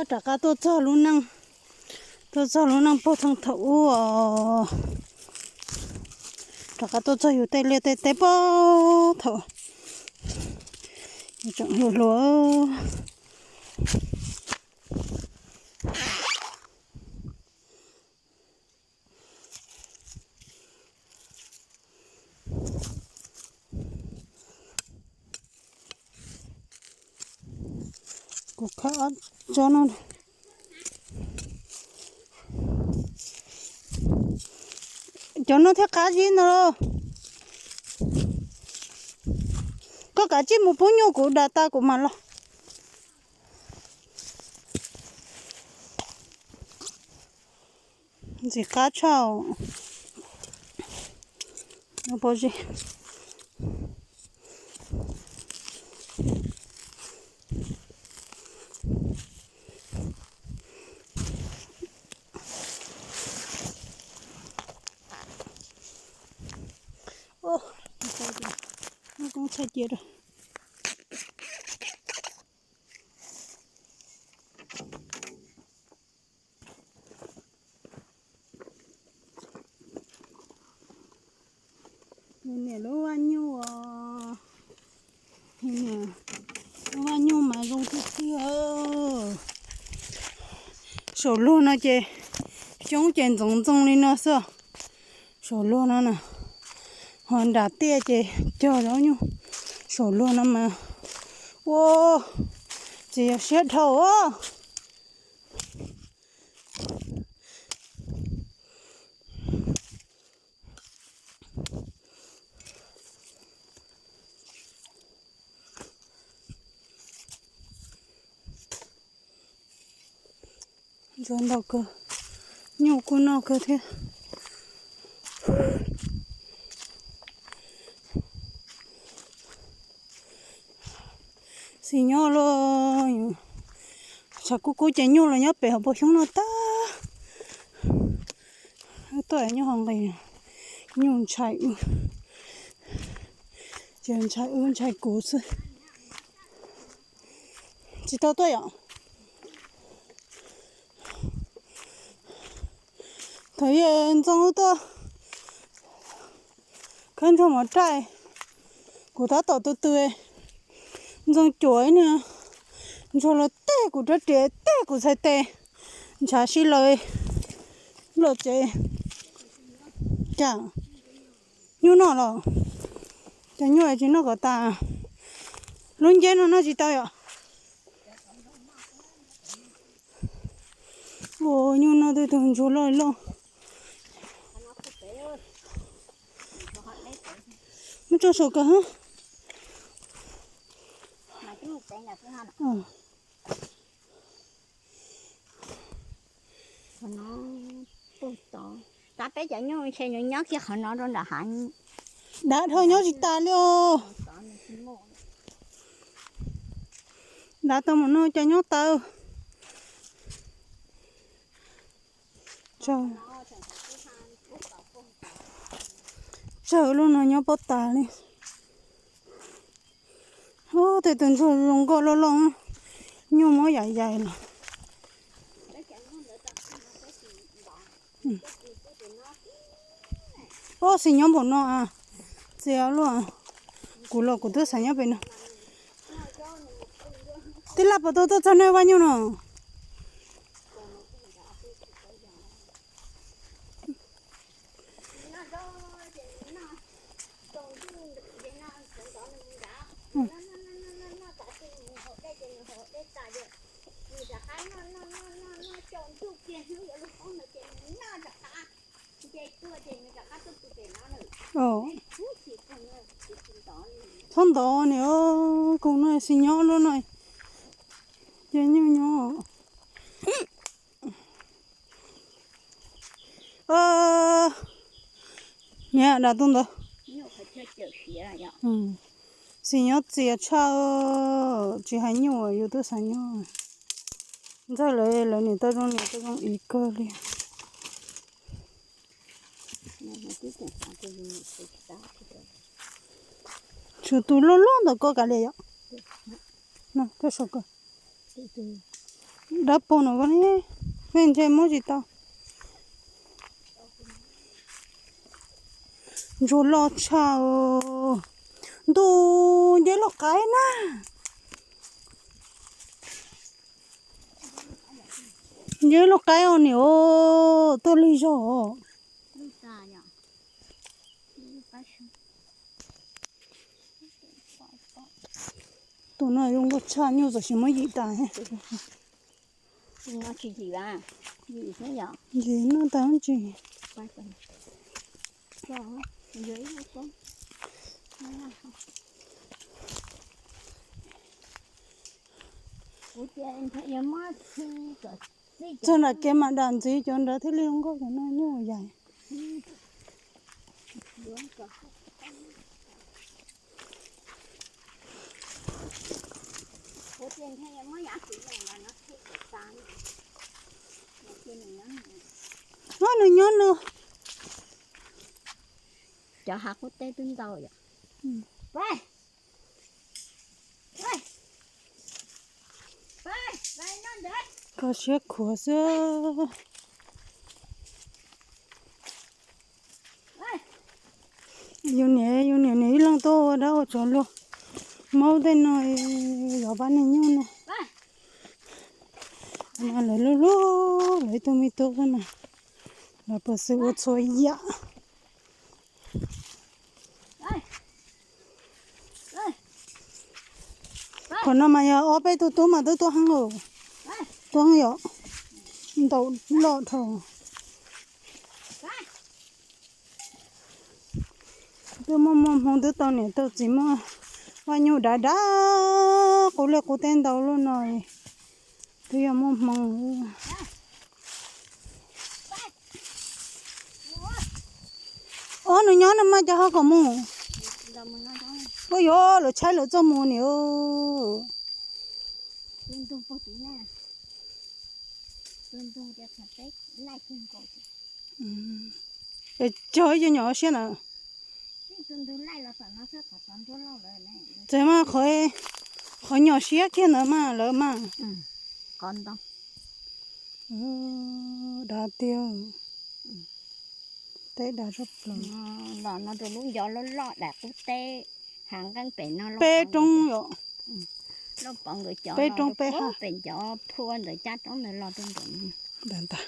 Rov qab tuaj txog lub neej, tuaj txog lub neej puag txheej thaum ub os. Rov qab tuaj txog yus tej liaj tej teb puag thaum yus tseem hluas hluas. Kuv khawb ob tsob no, cov no thiaj qab zib ntag lauj. Koj kav tsij mus pub nyuj kuv da tas kuv mam los. Ntxim qab tshaj. Pob zeb. Koob txhaj cia rau. Niam lub vaj nyuj os, niam lub vaj nyuj mas zoo tiag tiag. Saum luag no ces coob ces ntxoov ntxoo li no xwb. Saum luag no na, ho nram tiaj ces cog zaub nyuj. Saum luag no mas, ua, tsis yog siab dhau os. Ntsuag ntau kawg, nyuj kuj noj kawg thiab. Xis nyob los, tshav kub kub ces nyuj los nyob pem hauv paus xyoob no tag. Tuaj nyob hauv nqis, nyuj ntshai wb, ces ntshai wb ntshai kuv xwb. Tsis tau tuaj yom. Thaum ub ntxoog tuaj khawb ntsuag mov raij, kuv tab tom tu tu, ntxoog cuam ib niag ntsuag los teg kuv rab riam teg kuv txhais tes, ntshav sib law loj tsev. Cas nyuj noj los? Cas nyuj tsis noj kom tas? Lub nceb no noj tsis tau yom? Ua nyuj noj tej tug ntsuag loj loj. Muab tso saum kawg. Tab peb cov nyuj ntshe nws nyob kiag qhov no rau nram hav. Dav dhau nyob tsis tas li os. Dav tau mus no cas nyob tawv. Tsawg lub no nyob pob tas li. Ub, tej tus ntsuag zoo nkauj loj loj, nyuj muab yam yais los. Ub, xis nyob npaum no, txias luaj. Kuv los kuv twb xav nyob pem no. Tij laug puas tau tuaj txog nej vaj nyuj no? Txhob ntov niam, kuv no xis nyob lub no, ces nyuj nyob. Niam, dav tuaj ntawd. Xis nyob txias tshaj, tsis hais nyuj yus twb xav nyob. Ntxawg lawv, lawv niam tau zoo, niam tau zoo ib kawg li. Tshuav tus loj loj ntawm ko kav liam yom. No, koj sau ko. Dawb paug no ko ne, pheej ntshe muab tsis tau. Ntsuag loj tshaj. Ntuj, nce loj qaib na. Nce loj qaib os niam, tuaj lig zog os. Tus no zoo nkauj tshaj, nyuj txawm sis muab yim tas. Yim no tas tsis. Txog nram kev mam dam ntxiv cov nrad thiaj li zoo nkauj, cov no nyuj yais. Nws nyob nws. Cov hav qub teb twb ntau yom. Kho siab khuav xwb. Yus niam, yus niam niam ib leeg tuaj ua dab ua tsov luag. Maub tej no yog pab niag nyuj no. Lawv lub lub lawv ib tug me tub xwb na, lawv puas xwm ua txhua yam. Qhov no mas yog ob peb tug tub mas twb tuaj heev, tuaj heev yom, ntaus loj dhau. Twb muaj muaj hmoo twb tau niam tau txiv muaj vaj nyuj dav dav qub liaj qub teb ntau lub no, twb yog muaj hmoo. Ob, nws nyob no mas cas ho kom mus. Ua yuav lawv tshaib lawv txoj mus niam. Cog ib co nyom siab ntawd. Txawm mas qhov nyom siab kiag ntawd mas lawv mas. Dav tiag. Teb dav zaj plaws. Los no rau lub ncov loj loj daim qub teb, hav nqeeb pem no. Peb roob yom. Peb roob peb hab. Pem ncov phua ntawd cab roob ntawd los rau ntawm no. Ntag ntag.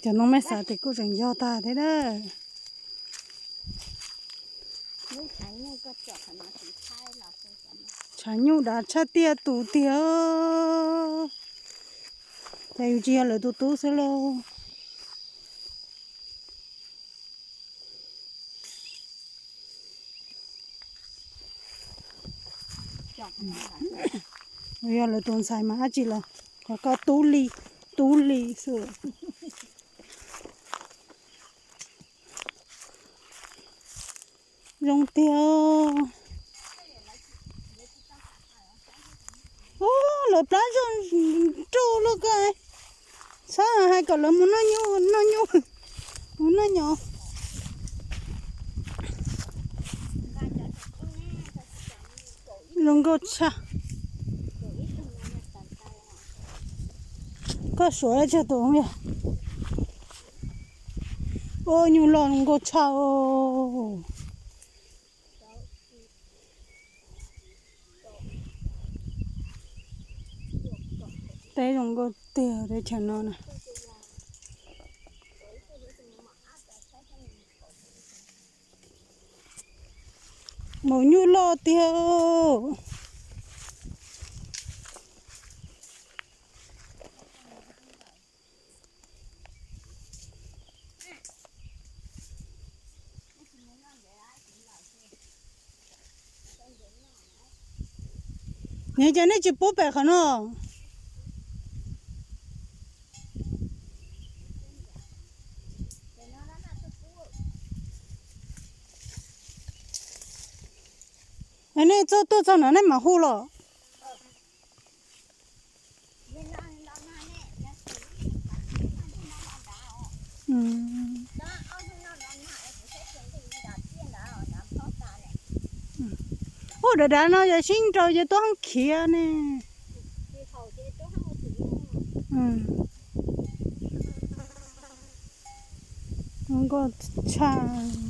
Cov no mej xav tias kuj tseem yog tag thiab na. Tshav nyuj dav tshaj tiaj tus tiag. Ces yus tsis yog lawv tus tub xwb lauj. Yog lawv tus ntxhais mas dab tsi los qhov ko tub li, tub li xwb. Zoo tiag. Ub, lawv plab zog nruj luaj kawg. Txhob hais kom lawv mus noj nyuj, noj nyuj, mus noj nyuj. Zoo nkauj tshaj. Koj suav tsag tus yog. Ub, nyuj loj zoo nkauj tshaj os. Teb zoo nkauj tiag teb chaws no na. Maum nyuj loj tiag. Nws ces nej tsis pub pem qhov no. Nej txog tuaj txog no nej mam hu los. Ub, dav dav no yog sib nraus ces tuaj heev khiav ne. Nkauj tshaj.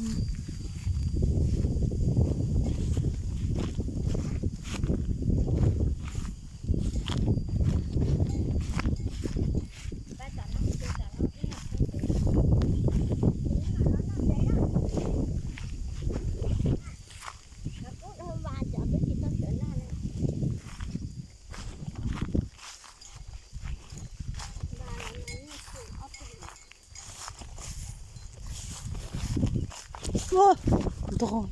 Ntog.